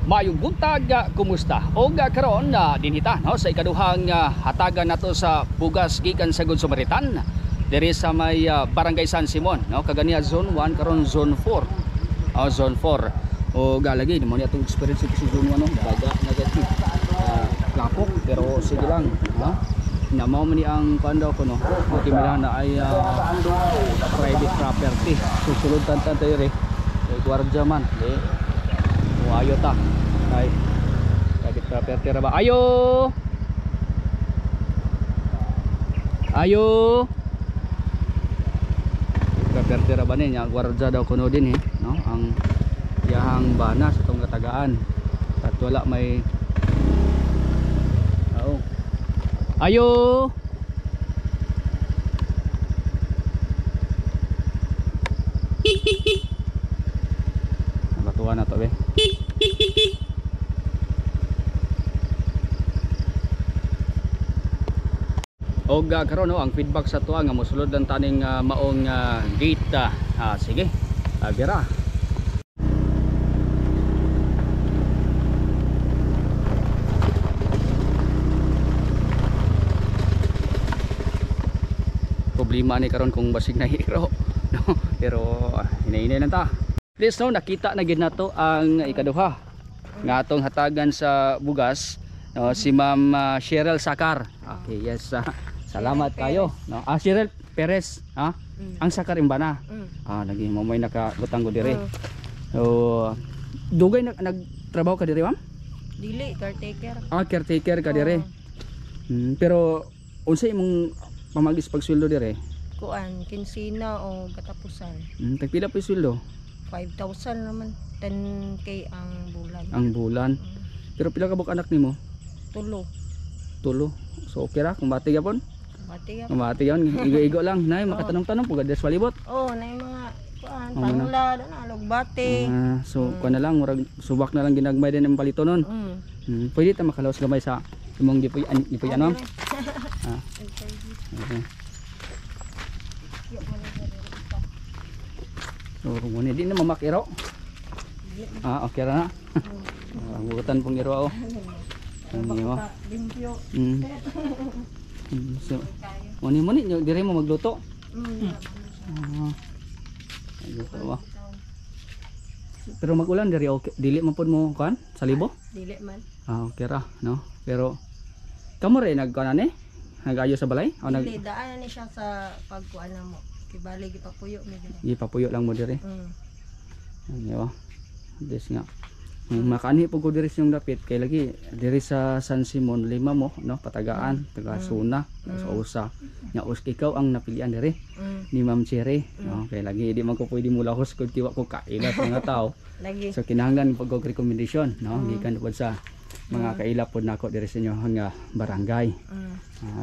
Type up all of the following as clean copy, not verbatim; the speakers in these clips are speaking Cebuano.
Maayong buntag, kumusta? Og karon dinhita no sa ikaduhang hatagan nato sa bugas gikan sa Good Samaritan diri sa may Barangay San Simon no, kaganiya Zone 1, karon Zone 4. Oh, Zone 4. O galagi mo ni atong experience dito sa Zone 1 no, baga na gani. Lapok pero sige lang no. Na mao man ni ang kuan daw ko no. Buti na ay private property. Susulod tan tayo re. Kay gwardiya man, eh. Ayo ta. Ay. Private property ra ba? Ayo. Ayo. Property ra ba ni nya gwardiya daw kuno din eh, no? Ang iyahang bana sa itong katagaan. At wala may. Oo. Ayo. Nabatuan na to be. Og karon no, ang feedback sa tuwa nga mosulod lang taning maong gate. Sige. Bira. Problema ni karon kung basig na hero no, pero hinay-hinay lang ta. Please no, nakita na gid nato ang ikaduha nga atong hatagan sa bugas no, si Ma'am Cheryl Sakar. Okay, yes. Salamat kayo no. Cheryl Perez, ha? Ang Sakar imbana. Lagi mo may nakabutang ko dire. So dugay na nagtrabaho ka dire, ma'am? Dili, caretaker. Caretaker ka dire. Pero unsay imong pamagis pagsweldo dire? Kuan, kinsina o katapusan. Tagpila po yung sweldo? 5,000 naman, 10K ang bulan. Ang bulan. Pero pila ka buok anak nimo? Tulo. Tulo. So okay ra kung bati gapon? Bati gapon. Kung bati gapon, igo-igo lang. Nay, makatanong-tanong pugad des palibot. Oh, nay mga kuan, panglad, ana lugbati. So kuan na lang, murag subak na lang ginagmay din ang palito nun. Pwede ta makalaos gamay sa imong gipuy ano? Okay. So, muna di na mamakiro. Okay ra na. Ang butan pong iro. Ano mo? So, muni muni dire mo magluto. Luto ba? Pero magulan diri okay. Dili man pud mo kan sa libo? Dili man. Okay ra, no? Pero kamo re nagkuan ani? Nag-ayo sa balay? O nag dili daan ni siya sa pagkuan na mo. Kibali gipapuyo mi dire. Gipapuyo lang mo dire. Ano ba? Des nga. Makaanhi pud ko diri sa yung dapit kay lagi diri sa San Simon lima mo no, patagaan, taga Suna, sa usa. Nya us ikaw ang napilian diri ni Ma'am Cherry, no? Kay lagi di man ko pwede mulahos kung tiwa ko kaila sa mga tao. Lagi. So kinahanglan pag og recommendation, no? Gikan pud sa mga kaila pod nako diri sa inyo nga barangay.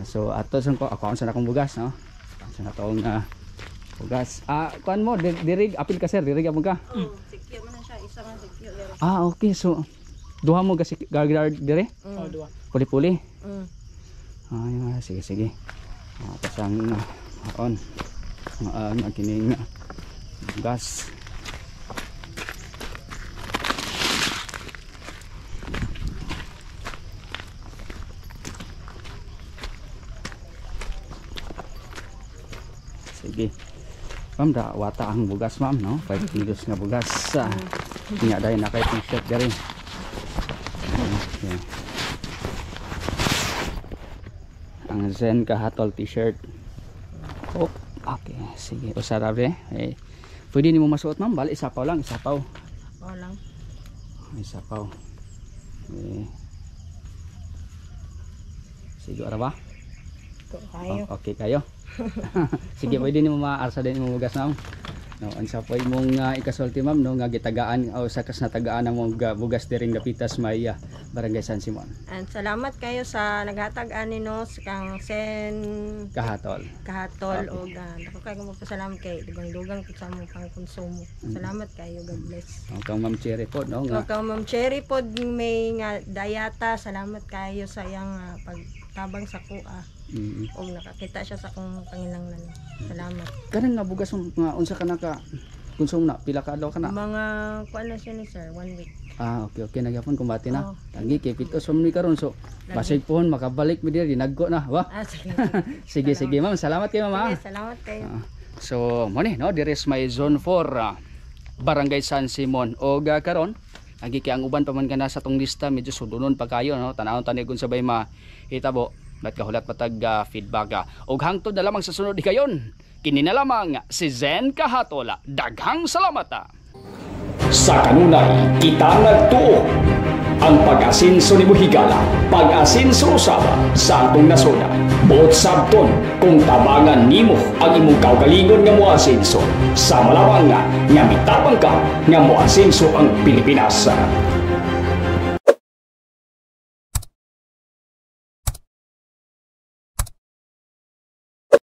So ato sa ko ako sa akong bugas, no? Sa natong bugas. Kuan mo diri apil ka sir, diri ka mo ka. Oh, sikyo man na siya, isa man sikyo diri. Okay. So duha mo gasi gargar dire? Oh, duha. Puli-puli. Ay, sige sige. Pasang on. Ang kining bugas. Sige. Ma'am, da wata ang bugas ma'am, no? 5 kilos nga bugas. Nya dai na kay t-shirt diri. Okay. Ang Zen Kahatol t-shirt. Oh, okay. Sige, usa ra be. Eh, pwede nimo masuot ma'am, bali isapaw lang, isapaw. Isapaw lang. Isapaw. Eh. Sige, ara ba? Kayo. Oh, okay kayo. Sige, pwede nimo maarsa din imong bugas ma'am. No, unsa po imong ikasulti ma'am no nga gitagaan o sa kas natagaan ang mong bugas diring Dapitas may Barangay San Simon. And salamat kayo sa naghatag ani no sa kang Sen Kahatol. Kahatol. Okay. Og dako kayo magpasalamat kay dugang-dugang pud sa among pangkonsumo. Salamat kayo, God bless. O kang Ma'am Cherry pod no nga. O kang Ma'am Cherry pod may nga dayata, salamat kayo sa iyang pagtabang sa kuha. Og nakakita siya sa akong panginahanglan. Salamat. Kanang nga bugas nga unsa ka naka Konsumo na pila ka adlaw ka na? Mga kuan na siya ni sir, one week. Ah, okay na gyapon kumbati na. Oo. Tangi kay pitos pa man mi karon, so basig pohon makabalik mi diri, naggo na wa. Ah, sige. Sige, sige, ma'am, salamat kay mama. Sige, salamat kayo. Ah, so mo ni, no, diri sa may Zone 4, Barangay San Simon. Og karon agi kay ang uban pa man kana sa tong lista, medyo sudunon pa kayo, no. Tanawon tani kung sabay mahitabo bat kahulat patag feedback. Og hangtod na lamang sa sunod higayon, kini na lamang si Zen Kahatola, daghang salamat. Sa kanunay kita nagtuo ang pag-asinso ni Buhigala, pag-asinso usaba sa atong nasod. Buot sabton kung tabangan nimo ang imong kaugalingon nga moasinso. Sa malawang nga, nga mitabang ka nga moasinso ang Pilipinas.